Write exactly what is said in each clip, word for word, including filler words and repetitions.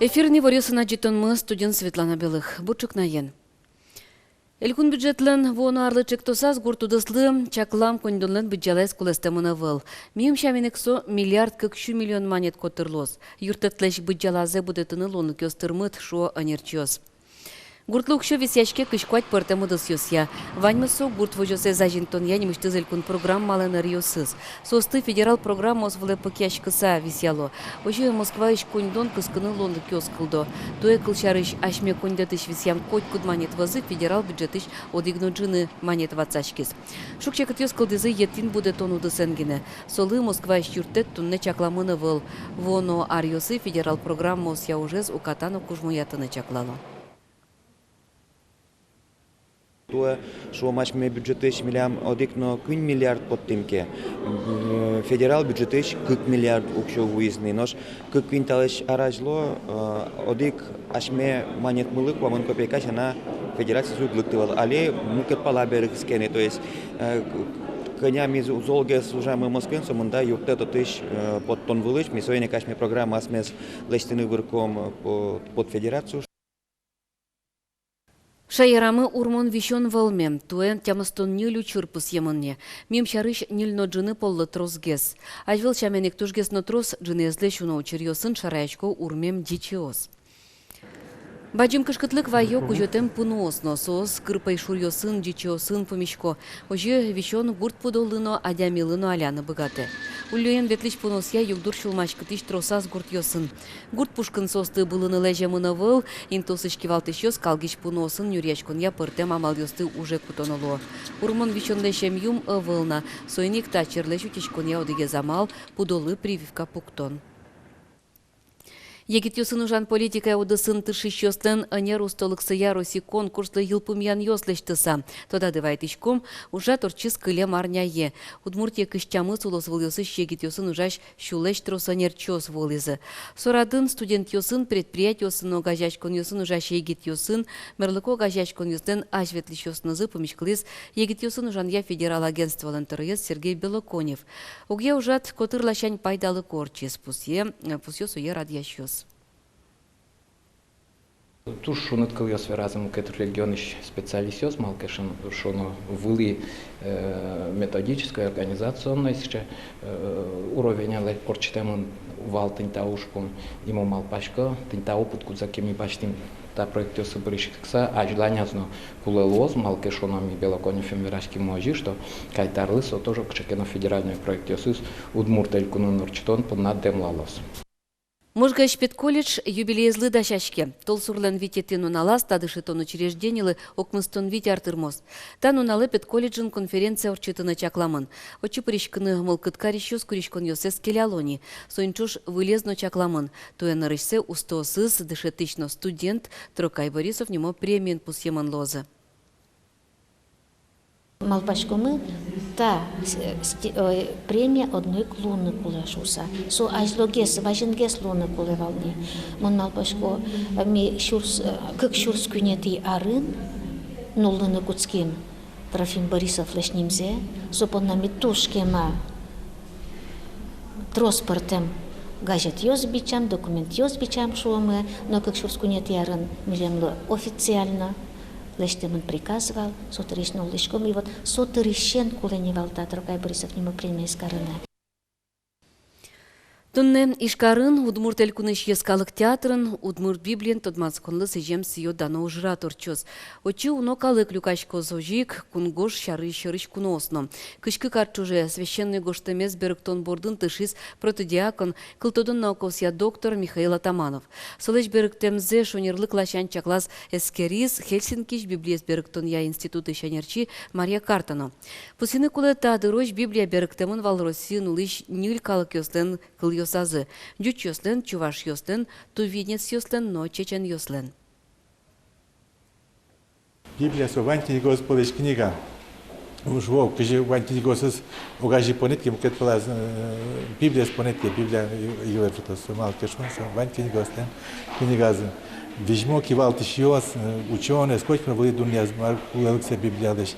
Эфирын иворъёсын адӟытонмы, студиын Светлана Белых. Бур ӵукнаен. Элькун бюджетлэн вуоно арлы ӵектосаз гурт удыслы чаклам коньдонлэн быдӟалаез кулэстэмын ӧвӧл. Миым сямен ик, со миллиард кык сю миллион манет котыр луоз. Юрттэтлэсь быдӟалазэ будэтыны луонлыкъёс тырмыт, шуо ӧнерчиос. Гуртлы уксё висъяське кызь куать пӧртэм удысъёсъя. Ваньмыз со гурт возёсэз азинтонъя нимысьтыз элькун программалэн ӧръёсыз. Соосты федерал программаос вылэ пыкъяськыса висъяло. Озьы Москваысь коньдон кыскыны луонлыкъёс кылдо. Туэ, кылсярысь, асьме коньдэтысь висъям котькуд манет вӧзы федерал бюджетысь одӥг но ӝыны манет ватсаськиз. Шуг-секытъёс кылдӥзы етӥн будэтон удысэн гинэ. Солы Москваысь юрттэт туннэ чакламын ӧвӧл. Вуоно аръёсы федерал программаосъя ужез уката но кужмоятыны чаклало. Туэ, шуом, асьме бюджетысь милям одӥг но куинь миллиард поттӥм ке, м, федерал бюджетысь кык миллиард уксё вуиз ни. Нош кык-куинь талэсь ар азьло, э, одӥг асьме манетмылы куамын копейка сяна федерациысь уг лыкты вал. Али мукет пала берыктӥське ни, то есть, э, к-, кӧня ми зо-, золгес ужамы Москваын, сомында юрттэт отысь, э, поттон вылысь, ми соин ик асьме программаосмес лэсьтыны вырком, э, по-, под федерацию. Шаерамы урмон висён вӧлмем. Туэ тямыстон ньыль учыр пусъемын ни. Миым сярысь, ньыль но ӝыны поллы тросгес. Азьвыл сямен ик тужгес но трос ӝыныезлэсь уно учыръёсын шараясько урмем ӟичыос. Бадӟым кышкытлык вайо кузётэм пуныос но. Соос кыр пӧйшуръёсын, ӟичыосын пумисько. Озьы висён гурт пудолы но, адямилы но аляны быгатэ. Уллёен ветлӥсь пуныосъя югдур сюлмаськытӥсь тросаз гуртъёсын. Гурт пушкын соосты былыны лэземын ӧвӧл. Интыосысь кивалтӥсьёс калгись пуныосын нюръяськонъя пӧртэм амалъёсты уже кутоно луо. Урмон висёнлэсь эмъюм ӧвӧл на. Соин ик та черлэсь утиськонъя одӥгез амал — пудолы прививка пуктон. Егитъёсын ужан политикая удысын тыршисьёслэн ӧнер устолыксыя Росси конкурслы йылпумъянъёс лэсьтыса. Тодады вайытӥськом, ужрад ортчиз кылем арняе. Удмуртие кызь тямыс улосвылъёсысь егитъёсын ужась сюлэсь трос ӧнерчиос вуылӥзы. Со радын студентъёсын, предприятиосын но огазеяськонъёсын ужась егитъёсын, мерлыко огазеяськонъёслэн азьветлӥсьёсынызы пумиськылӥз Егитъёсын ужанъя федерал агентстволэн тӧроез Сергей Белоконев. Огъя ужрад котыр ласянь пайдалыко ортчиз, пусъе, пусъё сое радъясьёс. Туж шуныт кылъёс веразы мукет регионысь специалистъёс, малы ке шуоно, вылӥ, э, методической, организационной сыӵе, э, уровеньлы ортчытэмын вал тӥни та ужпум. И мон малпасько, тӥни та опыт, кудзэ ке ми басьтӥм та проектъёсы пыриськыса, азьланяз но кулэ луоз, малы ке шуоно, ми Белоконевен вераськимы озьы, что кайтарлы со тоже кыӵе ке но федеральной проектъёсыз Удмурт Элькунын ортчытон понна дэмлалоз. Можгаысь педколледж юбилеезлы дасяське. Толсурлэн витетӥ нуналаз та дышетон учрежденилы укмыстон вить ар тырмоз. Та нуналэ педколледжын конференция ортчытыны чакламын. Отчы пыриськыны мылкыд карисьёс куриськонъёссэс келяло ни. Соин ӵош вылез но чакламын: туэ нырысьсэ устоосыз, дышетӥсь но студент, Трокай Борисов нимо премиен пусъемын луозы. Малпаськомы, та с-, сти-, ой, премия одно ик луыны кулэ шуыса. Со азьлогес, вазьгес луыны кулэ вал ни. Мон малпасько, ми сюрс, э, кык сюрс куинетӥ арын нуллыны кутским Трофим Борисовлэсь нимзэ. Со понна ми туж кема трос пӧртэм газетъёс бичам, документъёс бичам шуомы, но кык сюрс куинетӥ арын милемлы официально лэсьтэмын приказ вал, со дырысь нуллӥськом, и вот со дырысен кулэ ни вал та Трокай Борисов нимо премиез карыны. Туннэ Ижкарын, Удмурт Элькунысь йӧскалык театрын Удмурт Библиен тодматсконлы сӥзем сӥё-дано ужрад ортчоз. Отчы уно калык люкаськоз, озьы ик кунгож сярысь, сярысь куноос но. Кызь кык ар ӵоже священной гожтэмез берыктон бордын тыршиз протодиакон, кылтодон наукаосъя доктор Михаил Атаманов. Солэсь берыктэмзэ шонерлык ласянь чаклаз эскериз Хельсинкиысь Библиез берыктонъя институтысь ӧнерчи Мария Карта но. Пусйыны кулэ, та дырозь Библия берыктэмын вал Россиын улӥсь ньыль калыкъёслэн кылъёсазы: ӟучъёслэн, чувашъёслэн, тувинецъёслэн но чеченъёслэн. Библия со вань книгос пӧлысь книга. Уж вов, кызьы вань книгосыз огазе понэт ке, мукет пӧлаз, э, Библиез понэт ке, Библия йылэ потоз, малы ке шуоно, со вань книгослэн книгазы. Визьмо кивалтӥсьёс, э, учёнойёс, котькин вылӥ дуннеяз мар кулэлыксэ Библиялэсь.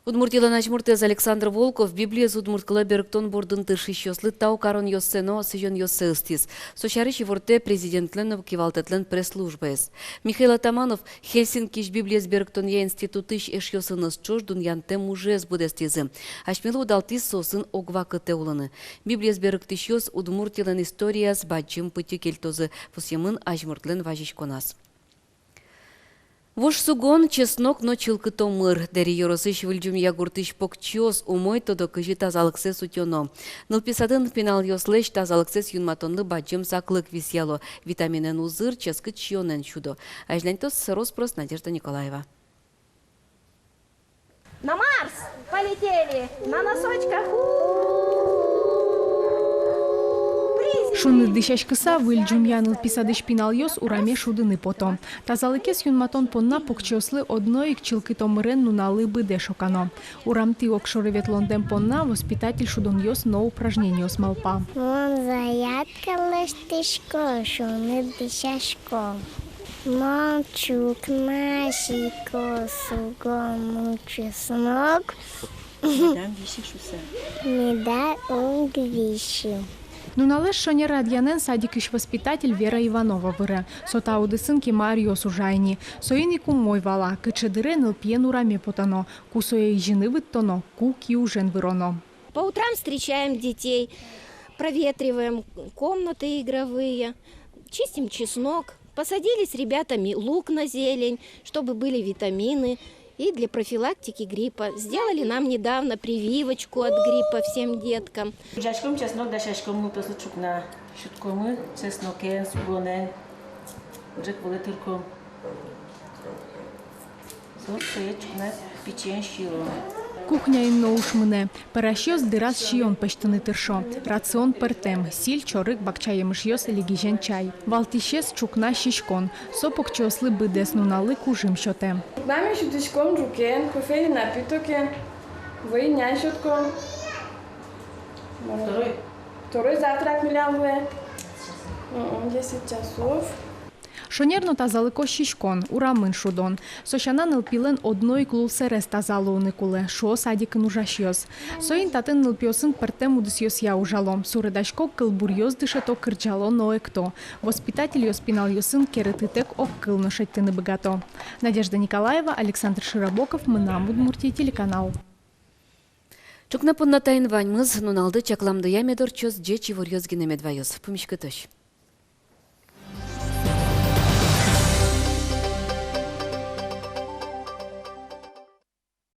Удмуртилэн азьмуртэз Александр Волков Библиез удмурт кылэ берыктон бордын тыршисьёслы тау каронъёссэ но сӥзёнъёссэ ыстӥз. Со сярысь ивортэ Президентлэн но кивалтэтлэн пресс-службаез. Михаил Атаманов Хельсинкиысь Библиез берыктонъя институтысь эшъёсыныз ӵош дунъянтэм ужез быдэстӥзы. Асьмелы удалтӥз соосын огвакытэ улыны. Библиез берыктӥсьёс Удмуртилэн историяз бадӟым пытьы кельтозы, пусъемын азьмуртлэн вазиськоназ. Вож сугон, чеснок но чылкыт омыр. Дэри ёросысь Выль Ӟумъя гуртысь покчиос умой тодо, кызьы тазалыксэс утёно. Нылпи садын пиналъёслэсь тазалыксэс юнматонлы бадӟым саклык висъяло. Витаминэн узыр, ческыт сиёнэн сюдо. Азьланьтоз рос-прос Надежда Николаева. На Марс! Полетели! На носочках! У-у-у! Приз! Шуныт дӥсяськыса, Выль Ӟумъя нылпи садысь пиналъёс ураме шудыны пото. Тазалыкез юнматон понна покчиослы одно ик чылкыт омырен нуналлы быдэ шокано. Урамтӥ огшоры ветлонтэм понна воспитатель шудонъёс но упражнениос малпа. Мон зарядка лэсьтӥсько, шуныт дӥсясько. Мон ӵукна сисько сугон, чеснок. Медам висьы шуса. Меда уг висьы. Нуналэз шонер радъянэн садикысь воспитатель Вера Иванова выре. Со та удысын кема аръёс ужа ини. Соин ик умой вала, кыӵе дыре нылпиен ураме потоно, ку сое изьыны выттоно, ку киужен выроно. По утрам встречаем детей, проветриваем комнаты игровые, чистим чеснок. Посадили с ребятами лук на зелень, чтобы были витамины и для профилактики гриппа. Сделали нам недавно прививочку от гриппа всем деткам. Ужаськом, чеснок дасяськом, нылпиослы ӵукна сюдкомы чеснокен, сугонэн. Ӝӧк вылэ тырком. Соос сое ӵукна пичиен сиё. Кухняын но уж мынэ. Пӧрасьёс дыраз сиён пӧзьтыны тыршо. Рацион пӧртэм: силь, чорыг, бакча емышъёс, лигизен чай. Валтӥсез — ӵукна сиськон. Со покчиослы быдэс нуналлы кужым сётэ. Ӵукна ми сюдӥськом ӝукен, кофейный напитокен, вӧй нянь сётком. Второй. Второй завтрак милям луэ. Мгм, десять часов. Шонер но тазалыко сиськон, урамын шудон. Со сяна нылпилэн одно ик лулсэрез таза луыны кулэ, шуо садикын ужасьёс. Соин татын нылпиосын пӧртэм удысъёсъя ужало: суредасько, кылбуръёс дышето, кырӟало но экто. Воспитательёс пиналъёсын керетытэк огкыл но шедьтыны быгато. Надежда Николаева, Александр Широбоков, «Мынам Удмуртие» телеканал. Ӵукна понна таин ваньмыз. Нуналды чакламдыя мед ортчоз ӟеч иворъёс гинэ мед ваёз. Пумиськытозь.